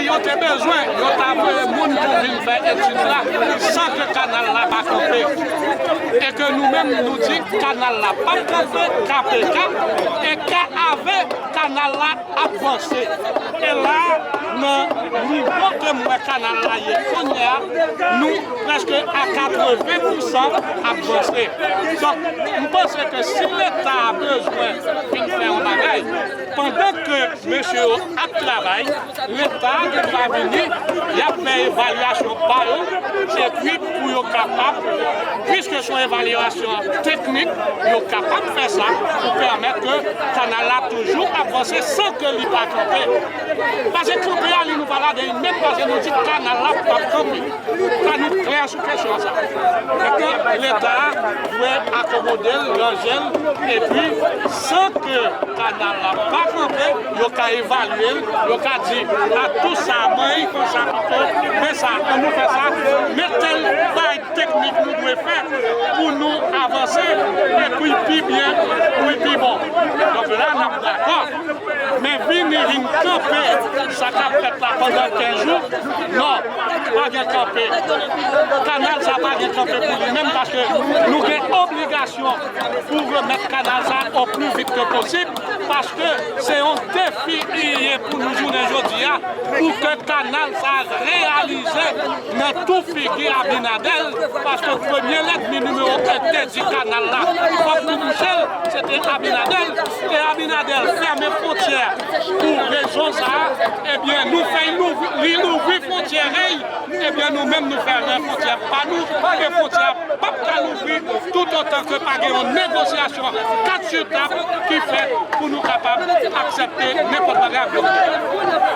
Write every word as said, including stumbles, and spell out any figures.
Yo te bezwen, yo ta voye moun pou vin fè etid la, san ke kanal la pa kanpe. E ke nou menm, nou di kanal la p ap kanpe, K P K, e K A V, kanal la ap vanse. E la, nan nivo ke m wè kanal la ye kounye a, nou prèske a katreven pousan ap vanse. Donk, m panse ke si Leta bezwen vin fè yon bagay, pandan ke mesye yo ap travay, Leta gen dwa vini, y ap fè evalyasyon pa yo, epi pou yo kapab, piske se yon evalyasyon teknik, yo kapab fè sa pou pèmèt ke kanal la toujou ap vanse san ke li pa kanpe. Paske kanpe a, li nou pa ladan li menm, paske nou di kanal la p ap kanpe. Fò nou klè sou kesyon sa. Donk, Leta dwe akomode l, ranje l, epi san ke kanal la pa kanpe, yo ka evalye l, yo ka di, a tou sa, manyen konsa pito, men sa, ann nou fè sa, men tèl bagay teknik nou dwe fè pou nou avanse, epi pi byen, pou pi bon. Donk la, n ap dakò. Men vini, vin kanpe sa k ap fèt la pandan kenz jou, non, pa gen kanpe. Kanal sa pa gen kanpe pou li menm, paske nou gen obligasyon pou remèt kanal sa o pli vit ke posib, paske se yon defi li ye pou nou jounen jodi a, pou ke kanal sa reyalize nan tou figi Abinadèl, paske premye lènmi nimewo en te di kanal la, fòk nou bouche l, se te Abinadèl, e Abinadèl fèmen fwontyè pou rezon sa a, ebyen, nou fè l louvri, li louvri fwontyè rèy, ebyen, nou menm nou fèmen fwontyè pa nou, e fwontyè p ap ka louvri toutotan ke pa gen yon negosyasyon kat sou tab ki fèt pou nou kapab aksepte nenpòt bagay ak Dominiken.